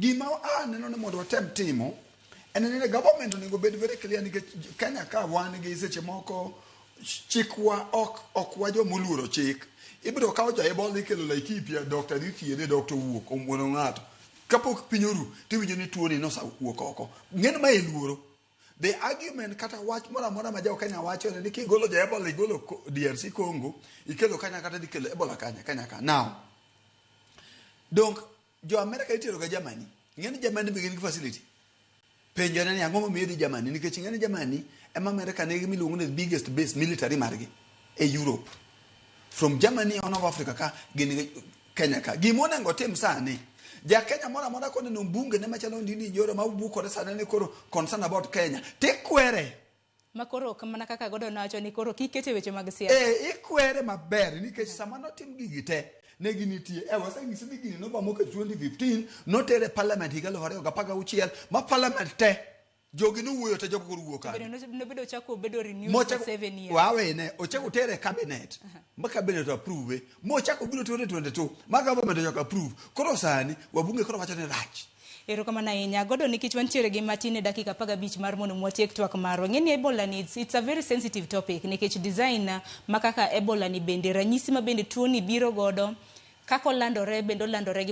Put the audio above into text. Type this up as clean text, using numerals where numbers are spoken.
Gima aneno ni mondo watem timo en ni government onego bed very clear, nikech Kenya ka wan gi seche moko chikwa ok wa jomoluoro chik. Ibiro kawo ja Ebola, ikelo Laikipia, doctor dhi thiedhe, doctor owuok omuono ng'ato. Kapok piny oru, tiwinjo ni tuoni nosewuok oko. Ng'en ma e luoro. The argument kata wach moro amora ma jo Kenya wacho en ni kigolo ja Ebola, igolo DRC Congo, ikelo Kenya, kata dhi kelo Ebola Kenya, Kenya ka. Now, donc jo America itero ga Germany. Ng'eni Germany be gin gi facility. Penjo ne ni, ang'o momiyo idhi Germany? Nikech ing'eni Germany ema America nigi miluongo ni biggest base military margi e Europe. From Germany on of Africa ka gin gi Kenya ka. Gima onego tim sani, ja Kenya moro amora koneno mbunge ne machalo Ndindi Nyoro ma bukore sani ni koro concern about Kenya, tikwere. Ma koro mana kaka Gordon nowacho ni koro kik kete weche mag siasa. E, ikwere maber, nikech sama notim gigi te ne ginitie e waseng'isi ni gini nobamoke 2015, notere parliament higa 2016, ma parliament te jogi nowuoyo te, jogo koro wuok kanyo. Bende nobedo ochako obedo renewed for 7 years. Wawene ochako tere cabinet, ma cabinet approve, mochako biro 2022, ma government ochako approve. Koro sani wabunge koro wacho ni rach. Erokamano ahinya, Gordon, nikech wantiere gi matin e dakika 15 mar mondo watiek twak marwa. Ng'e ni Ebola ni it's a very sensitive topic, nikech design ma kaka Ebola ni bende ranyisi ma bende tuo ni biro godo kaka olandore bende olandore gi